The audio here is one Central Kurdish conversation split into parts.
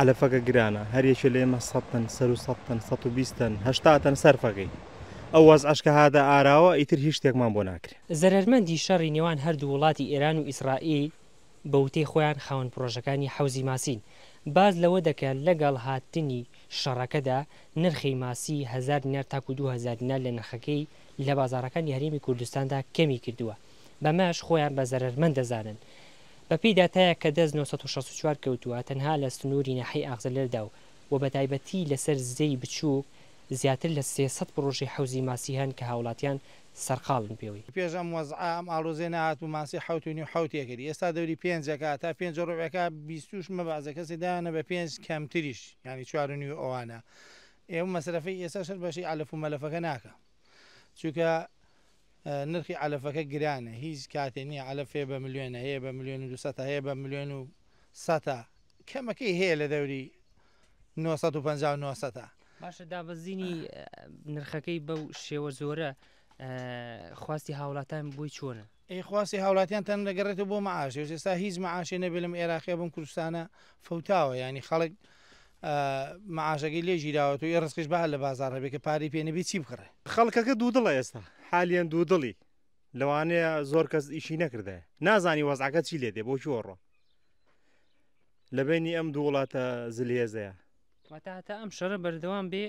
عەلەفەکە گرانە، هەر یەکێ لە ئێمە 100 تەن، سەروو 100 تەن، 120 تەن، 80 تەن سەرفەکەی. ئەو وەزعەش کە هاتە ئاراوە ئیتر هیچ شتێکمان بۆ ناکرێ. زەرەرمەندی شەڕی نێوان هەردوو وڵاتی ئێران و ئیسرائیل بە وتەی خۆیان خاوەن پڕۆژەکانی حەوزی ماسین باس لەوە دەکەن لەگەڵ هاتنی شەڕەکەدا نرخی ماسی هەزار دینار تاکو 2000 دینار لە نرخەکەی لە بازاڕەکانی هەرێمی کوردستاندا کەمی کردووە بەمەش خۆیان بە زەرەرمەند دەزانن. بەپێی داتایەک کە دەست 964 کەوتووە تەنها لە سنووری ناحیەی ئاغجەلەردا و و بەتایبەتی لەسەر زێی بچووک زیاتر لە 300 پڕۆژەی حەوزی ماسی هەن کە هاوڵاتیان سەرقاڵن پێوەی. پێش ئەم وەزعە ئەم ئاڵۆزیە نەهاتبوو ماسی حەوت و نیو حەوت ئەکردی ئێستا دەوری پێنج ئەکا تا پێنج و ڕوبع ئەکا بیستوشمە بەعزە کەسێ دایانە بە پێنج کەمتریش یانی چوار و نیو ئەوانە ئێ ئەو مەسرەفەی ئێستاش هەر بەشی عەلەف و مەلەفەکە ناکا چونکە نرخی عەلەفەکە گرانە هیچ کاتێ نییە عەلەف هەیە بە ملیۆنە هەیە بە ملیۆن و دوو سەتە هەیە بە ملیۆن و سەتە کەمەکەی هەیە لە دەوری 950 و 900. باشە دابەزینی نرخەکەی بەو شێوە زۆرە خواستی هاوڵاتان بۆی چۆنە؟ ئەی خواستی هاوڵاتیان تەن دەگەڕێتەوە بۆ مەعاش ئێستا هیچ مەعاشێ نەبێ لەم ئێراقیە بەم کوردستانە فەوتاوە یانی خەڵک مەعاشەکەی لێ گیراوەتەوە ئی ڕزقیش بە لە بازاڕ هەبێ کە پارەی پێ نەبێ چی بکڕێ؟ خەڵکەکە دوودڵە ئێستا حالیەن دوودڵی لەوانەیە زۆر کەس ئیشی نەکردایە نازانی وەزعەکە چی لێ دێ بۆ کوێ ڕۆ لە بینی ئەم دوو وڵاتە زلهێزەیە. واتە هەتا ئەم شەڕە بەردەوام بێ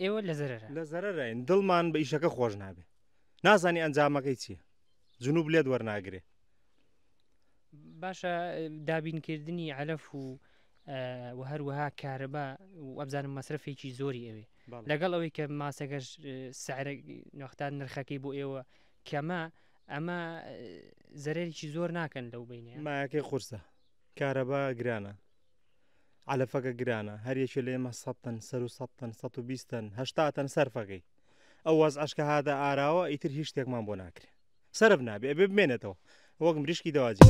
ئێوە لە زەرەرە. لە زەرەرین دڵمان بە ئیشەکە خۆش نابێ نازانی ئەنجامەکەی چییە جنوب لێت وەرناگرێ. باشە دابینکردنی عەلەف و و هەروەها کارەبا و ئەبزانم مەسرەفێکی زۆری ئەوێ لەگەڵ ئەوەی کە ماسەکەش سعر نەختان نرخەکەی بۆ ئێوە کەمە ئەمە زەرێکی زۆر ناکەن لەو بینێ. مایەکەی قورسە کارەبا گرانە عەلەفەکە گرانە هەر یەکێ لە ئێمە 100 تەن سەروو 100 تەن 120 تەن 80 تەن سەرفەکەی ئەو وەزعەش کە هاتە ئاراوە ئیتر هیچ شتێکمان بۆ ناکرێ سەرف نابێ ئەبێ بمێنێتەوە وەک مریشکی دەواجی.